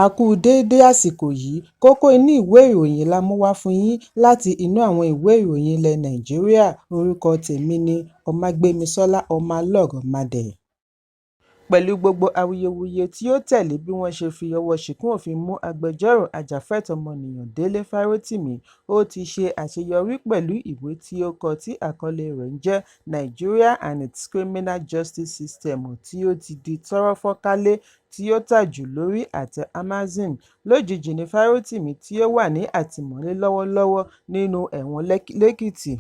A kú déédé àsìkò yìí. Kókó inú ìwé ìròyìn la mú wá fún yín láti inú àwọn ìwé ìròyìn ilẹ̀ Nàìjíríà. Orúkọ tèmi ni Ọmágbémisọ́lá Ọmọlọ́rọ̀mádé. Pẹ̀lú gbogbo awuyewuye tí ó tẹ̀lé bí wọ́n ṣe fi ọwọ́ ṣìkún òfin mú agbẹjọ́rò ajàfẹ́tọ̀ọ́ ọmọnìyàn Délé Fárótìmí, ó ti ṣe àṣeyọrí pẹ̀lú ìwé tí ó kọ tí àkọlé rẹ̀ ń jẹ́ "Nigeria and Its Criminal Justice System" tí ó ti di tọ́rọ́fọ́nkálé tí ó tà jù lórí àtẹ Amazon. Lójijì ní Fárótìmí tí ó wà ní àtìmọ́lé lọ́wọ́lọ́wọ́ nínú ẹ̀wọ̀n Lẹ́kìtì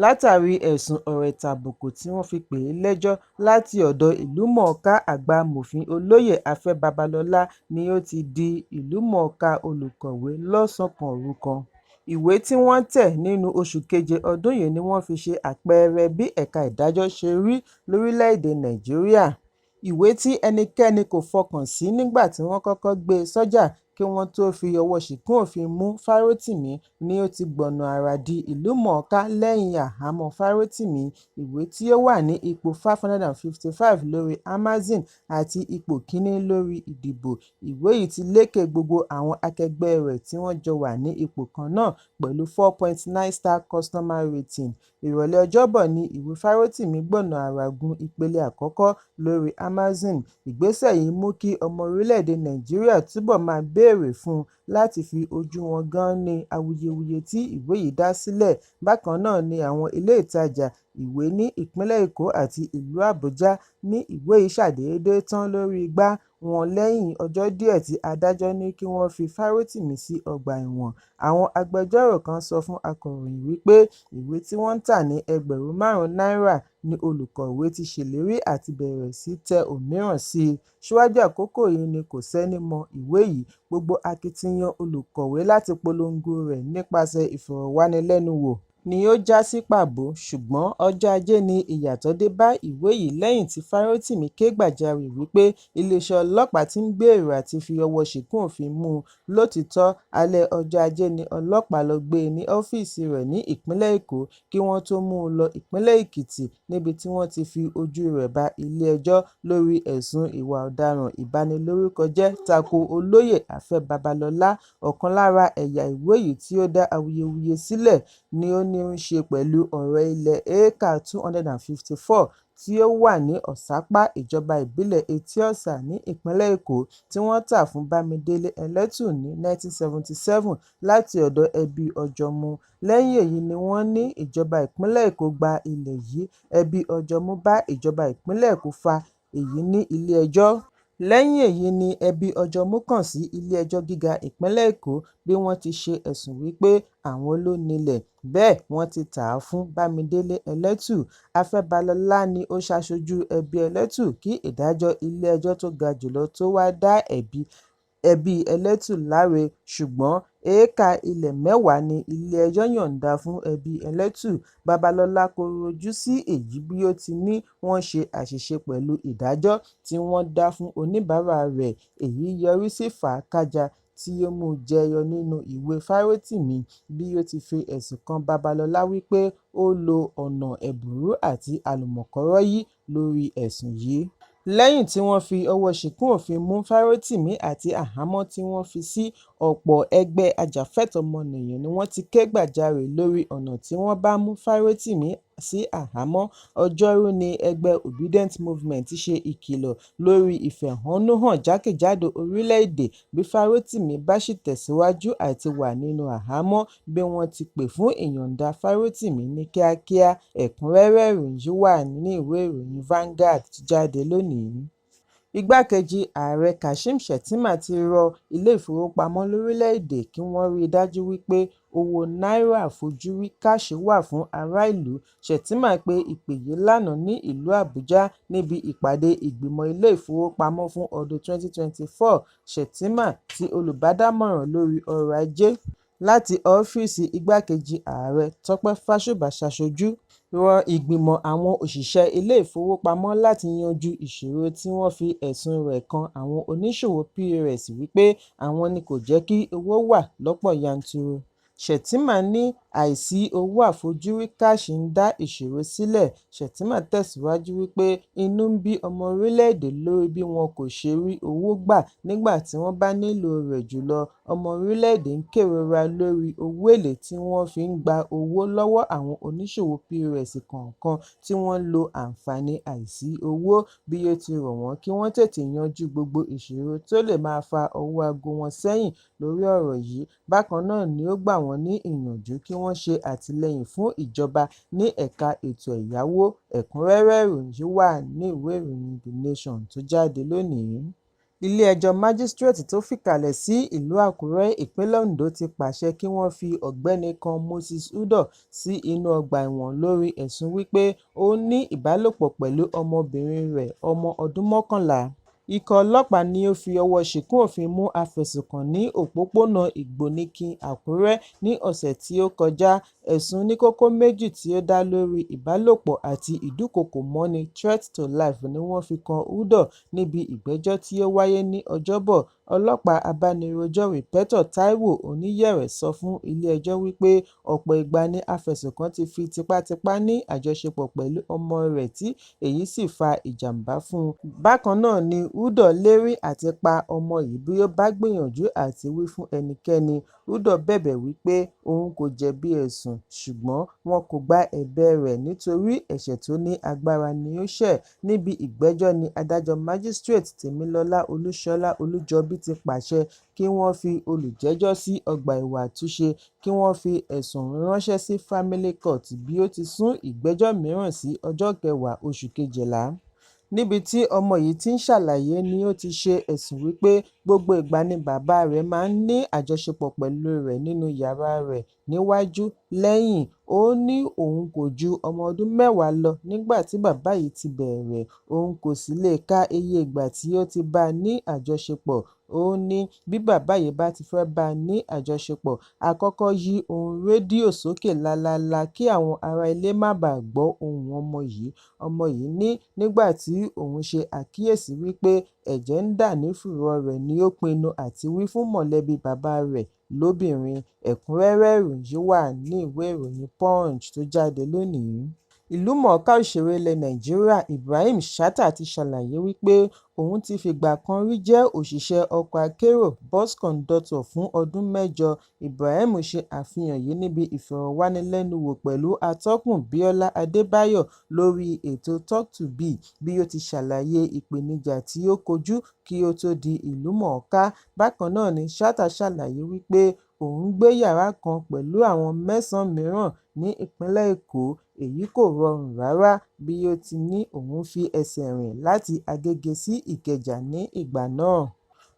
látàrí ẹ̀sùn ọ̀rọ̀ ìtàbùkù tí wọ́n fi pè é lẹ́jọ́ láti ọ̀dọ̀ ìlúmọ̀ọ́ká àgbà amòfin Olóyè Afẹ́ Babalọ́lá ni ó ti di ìlúmọ̀ọ́ká olùkọ̀wé lọ́sàn-án kan òru kan. Ìwé tí wọ́n tẹ̀ nínú oṣù keje ọdún yìí ni wọ́n fi ṣe àpẹẹrẹ bí ẹ̀ka ìdájọ́ ṣe rí lórílẹ̀-èdè Nàìjíríà. Ìwé tí ẹnikẹ́ni kò fọkàn sí nígbà tí wọ́n kọ́kọ́ gbé e sọ́jà kí wọ́n tóó fi ọwọ́ ṣìkún òfin mú Fárótìmí ni ó ti gbọ̀nà àrà di ìlúmọ̀ọ́ká lẹ́yìn àhámọ́ Fárótìmí, ìwé tí ó wà ní ipò 555 lórí Amazon àti ipò kìíní lórí ìdìbò. Ìwé yìí ti lékè gbogbo àwọn akẹgbẹ́ rẹ̀ tí wọ́n jọ wà ní ipò kan náà pẹ̀lú 4.9 star customer rating. Ìrọ̀lẹ́ Ọjọ́bọ̀ ni ìwé Fárótìmí gbọ̀nà àrà gun ìpele àkọ́kọ́ lórí Amazon. Ìgbésẹ̀ yìí mú kí ọmọ orílẹ̀-èdè Nàìjíríà túbọ̀ máa béèrè fún láti fi ojú wọn gán-án-ní awuyewuye tí ìwé yìí dá sílẹ̀. Bákan náà ni àwọn ilé ìtajà ìwé ní ìpínlẹ̀ Èkó àti ìlú Àbújá ní ìwé yìí ṣàdédé tán lórí igbá wọn lẹ́yìn ọjọ́ díẹ̀ tí adájọ́ ní kí wọ́n fi Fárótìmí sí ọgbà ẹ̀wọ̀n. Àwọn agbẹjọ́rò kan sọ fún akọ̀ròyìn wípé ìwé tí wọ́n ń tà ní ẹgbẹ̀rún márùn-ún náírà ní olùkọ̀wé ti ṣèlérí àti bẹ̀rẹ̀ sí tẹ òmíràn sí i. Síwájú àkókò yìí ni kò sẹ́ní mọ ìwé yìí, gbogbo akitiyan olùkọ̀wé láti polongo rẹ̀ nípasẹ̀ ìfọ̀rọ̀wánilẹ́nuwò ni ó já sí pàbó. Ṣùgbọ́n ọjọ́ Ajé ni ìyàtọ̀ dé bá ìwé yìí lẹ́yìn tí Fárótìmí ké gbàjarè wípé iléeṣẹ́ ọlọ́pàá ti ń gbèrò àti fi ọwọ́ ṣìkún òfin mú un lótìítọ́. Alẹ́ ọjọ́ Ajé ni ọlọ́pàá lọ gbé e ní ọ́fíìsì rẹ̀ ní ìpínlẹ̀ Èkó kí wọ́n tó mú un lọ ìpínlẹ̀ Èkìtì níbi tí wọ́n ti fi ojú rẹ̀ bá ilé-ẹjọ́ lórí ẹ̀sùn ìwà ọ̀daràn ìbanilórúkọjẹ́ tako Olóyè Afẹ́ Babalọ́lá. Ọ̀kan lára ẹ̀yà ìwé yìí tí ó dá awuyewuye sílẹ̀ ní ó ní í ṣe pẹ̀lú ọ̀rọ̀ ilẹ̀ éékà 254 tí ó wà ní Òṣàpá, ìjọba ìbílẹ̀ Etí-Ọ̀sà ní ìpínlẹ̀ Èkó tí wọ́n tà fún Bámidélé Ẹlẹ́tù ní 1977 láti ọ̀dọ̀ ẹbí Ọ̀jọ̀mú. Lẹ́yìn èyí ni wọ́n ní ìjọba ìpínlẹ̀ Èkó gba ilẹ̀ yìí. Ẹbí Ọ̀jọ̀mú bá ìjọba ìpínlẹ̀ Èkó fa èyí ní ilé-ẹjọ́. Lẹ́yìn èyí ni ẹbí Ọ̀jọ̀mú kàn sí Ilé-ẹjọ́ Gíga Ìpínlẹ̀ Èkó bí wọ́n ti ṣe ẹ̀sùn wípé àwọn ló nílẹ̀, bẹ́ẹ̀ wọ́n ti tà á fún Bámidélé Ẹlẹ́tù. Afẹ́ Babalọ́lá ni ó ṣaṣojú ẹbí Ẹlẹ́tù kí ìdájọ́ ilé-ẹjọ́ tó ga jùlọ tó wá dá ẹbí Ẹlẹ́tù láre. Ṣùgbọ́n éékà ilẹ̀ mẹ́wàá ní ilé-ẹjọ́ yọ̀ǹda fún ẹbí Ẹlẹ́tù. Babalọ́lá kọ̀rọ̀ ojú sí èyí bí ó ti ní wọ́n ṣe àṣìṣe pẹ̀lú ìdájọ́ tí wọ́n dá fún oníbàárà rẹ̀. Èyí yọrí sí fàákájàá tí ó mú jẹyọ nínú ìwé Fárótìmí bí ó ti fi ẹ̀sùn kan Babalọ́lá wípé ó lo ọ̀nà ẹ̀bùrú àti àlùmọ̀kọ́rọ́yí lórí ẹ̀sùn yìí. Lẹ́yìn tí wọ́n fi ọwọ́ ṣìkún òfin mú Fárótìmí àti àhámọ́ tí wọ́n fi sí, ọ̀pọ̀ ẹgbẹ́ ajàfẹ́tọ̀ọ́ ọmọnìyàn ni wọ́n ti ké gbàjarè lórí ọ̀nà tí wọ́n bá mú Fárótìmí sí àhámọ́. Ọjọ́rú ni ẹgbẹ́ Obidient Movement ṣe ìkìlọ̀ lórí ìfẹ̀hónúhàn jákèjádò orílẹ̀-èdè bí Fárótìmí bá ṣì tẹ̀síwájú àti wà nínú àhámọ́ bí wọ́n ti pè fún ìyọ̀ǹda Fárótìmí ní kíákíá. Ẹ̀kúnrẹ́rẹ́ ìròyìn yìí wà nínú ìwé ìròyìn Vanguard tó jáde lónìí. Igbákejì Ààrẹ Kashim Shettima ti rọ ilé-ìfowópamọ́ lórílẹ̀-èdè kí wọ́n rí i dájú wípé owó náírà àfojúrí káàṣì wà fún ará ìlú. Shettima pe ìpè yìí lánàá ní ìlú Àbújá níbi ìpàdé ìgbìmọ̀ ilé-ìfowópamọ́ fún ọdún 2024. Shettima, tí olùbádámọ̀ràn lórí ọrọ̀ ajé láti ọ́fíìsì igbákejì ààrẹ Tọ́pẹ́ Fásùgbà ṣaṣojú, rọ ìgbìmọ̀ àwọn òṣìṣẹ́ ilé-ìfowópamọ́ láti yanjú ìṣòro tí wọ́n fi ẹ̀sùn rẹ̀ kan àwọn oníṣòwò POS wípé àwọn ni kò jẹ́ kí owó wà lọ́pọ̀ yanturu. Shettima ní Àìsí owó àfojúrí káàṣì ń dá ìṣòro sílẹ̀. Shettima tẹ̀síwájú wípé inú ń bí ọmọ orílẹ̀-èdè lórí bí wọn kò ṣe rí owó gbà nígbà tí wọ́n bá nílò rẹ̀ jùlọ. Ọmọ orílẹ̀-èdè ń kérora lórí owó èlé tí wọ́n fi ń gba owó lọ́wọ́ àwọn oníṣòwò POS kọ̀ọ̀kan tí wọ́n ń lo àǹfààní àìsí owó, bí ó ti rọ̀ wọ́n kí wọ́n tètè yanjú gbogbo ìṣòro tó lè máa fa ọwọ́ aago wọn sẹ́yìn lórí ọ̀rọ̀ yìí. Bákan náà ni ó gbà wọ́n ní ìyànjú kí wọ́n ṣe àtìlẹ́yìn fún ìjọba ní ẹ̀ka ètò ẹ̀yáwó. Ẹ̀kúnrẹ́rẹ́ ìròyìn yìí wà ní ìwé ìròyìn The Nation tó jáde lónìí. Ilé-ẹjọ́ Májísíréètì tó fìkàlẹ̀ sí ìlú Àkúrẹ́, ìpínlẹ̀ Ondo ti pàṣẹ kí wọ́n fi ọ̀gbẹ́ni kan Moses Udoh sí inú ọgbà ẹ̀wọ̀n lórí ẹ̀sùn wípé ó ní ìbálòpọ̀ pẹ̀lú ọmọbìnrin rẹ̀ ọmọ ọdún 11. Ikọ̀ ọlọ́pàá ni ó fi ọwọ́ ṣìkún òfin mú afẹ̀sùnkàn ní òpópónà Ìgbónikin, Àkúrẹ́ ní ọ̀sẹ̀ tí ó kọjá. Ẹ̀sùn oníkókó méjì tí ó dá lórí ìbálòpọ̀ àti ìdúkookò mọ́ni (threat to life) ni wọ́n fi kan Udoh níbi ìgbẹ́jọ́ tí ó wáyé ní Ọjọ́bọ̀. Ọlọ́pàá abánirojọ́ Rípẹ́tọ́ Táíwò Oníyẹ̀rẹ̀ sọ fún ilé-ẹjọ́ wípé ọ̀pọ̀ ìgbà ni afẹ̀sùnkàn ti fi tipátipá ní àjọṣepọ̀ pẹ̀lú ọmọ rẹ̀ tí èyí sì fa ìjàm̀bá fún un. Bákan náà ni Udoh lérí àti pa ọmọ yìí bí ó bá gbìyànjú àti wí fún ẹnikẹ́ni. Udoh bẹ̀bẹ̀ wípé òun kò jẹ̀bi ẹ̀sùn, ṣùgbọ́n wọn kò gba ẹ̀bẹ̀ rẹ̀ nítorí ẹ̀ṣẹ̀ tó ní agbára ni ó ṣẹ̀. Níbi ìgbẹ́jọ́ ní adájọ́ Májísíréètì Tèmilọ́lá Olúṣọlá Olújọbí ti pàṣẹ kí wọ́n fi olùjẹ́jọ́ sí ọgbà ẹ̀wọ̀n àtúnṣe, kí wọ́n fi ẹ̀sùn ọ̀hún ránṣẹ́ sí Family Court bí ó ti sún ìgbẹ́jọ́ mìíràn sí ọjọ́ 10 oṣù kejìlá. Níbi tí ọmọ yìí ti ń ṣàlàyé ni ó ti ṣe ẹ̀sùn wípé gbogbo ìgbà ni bàbá rẹ̀ máa ń ní àjọṣepọ̀ pẹ̀lú rẹ̀ nínú yàrá rẹ̀ níwájú, lẹ́yìn. Ó ní òun kò ju ọmọ ọdún 10 lọ nígbà tí bàbá yìí ti bẹ̀rẹ̀, òun kò sì lè ka iye ìgbà tí ó ti bá a ní àjọṣepọ̀. Ó ní bí bàbá yìí bá ti fẹ́ bá a ní àjọṣepọ̀, á kọ́kọ́ yí ohùn rédíò sókè lálaalà kí àwọn ará ilé má baà gbọ́ ohùn ọmọ yìí. Ọmọ yìí ní nígbà tí òun ṣe àkíyèsí wípé ẹ̀jẹ̀ ń dà ní fùrọ̀ rẹ̀ ni ó pinnu àti wí fún mọ̀lẹ́bí bàbá rẹ̀ lóbìnrin. Ẹ̀kúnrẹ́rẹ́ ìròyìn yìí wà ní ìwé ìròyìn Punch tó jáde lónìí. Ìlúmọ̀ọ́ká òṣèré ilẹ̀ Nàìjíríà Ibrahim Chatta ti ṣàlàyé wípé òun ti fìgbà kan rí jẹ́ òṣìṣẹ́ ọkọ̀ akérò (bus conductor) fún ọdún 8. Ibrahim ṣe àfihàn yìí níbi ìfọ̀rọ̀wánilẹ́nuwò pẹ̀lú atọ́kùn Bíọ́lá Adébáyọ̀ lórí ètò Talk to B bí ó ti ṣàlàyé ìpèníjà tí ó kojú kí ó tó di ìlúmọ̀ọ́ká. Bákan náà ni Chatta ṣàlàyé wípé òun ń gbé yàrá kan pẹ̀lú àwọn mẹ́sàn-án mìíràn ní ìpínlẹ̀ Èkó, èyí kò rọrùn rárá bí ó ti ní òun fi ẹsẹ̀ rìn láti Agége sí Ìkẹjà ní ìgbà náà.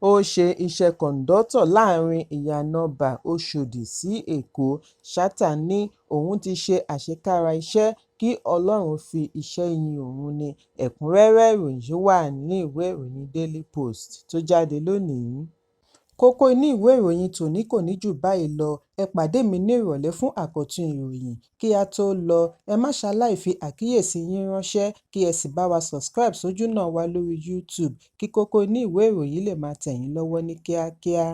Ó ṣe iṣẹ́ kọ̀ńdọ́tọ̀ láàárín Ìyànàbà Ọ̀ṣọ́dì sí Èkó. Chatta ní òun ti ṣe àṣekára iṣẹ́, kí Ọlọ́run fi iṣẹ́ yin òun ni. Ẹ̀kúnrẹ́rẹ́ ìròyìn yìí wà ní ìwé ìròyìn Daily Post tó jáde lónìí. Kókó inú ìwé ìròyìn tòní kò ní jù báyìí lọ. Ẹ pàdé mi ní ìrọ̀lẹ́ fún àkọ́tún ìròyìn. Kí á tó lọ, ẹ má ṣaláì fi àkíyèsí yín ránṣẹ́ kí ẹ sì bá wa subscribe sójúnà wa lórí YouTube kí kókó inú ìwé ìròyìn lè máa tẹ̀ yín lọ́wọ́ ní kíákíá.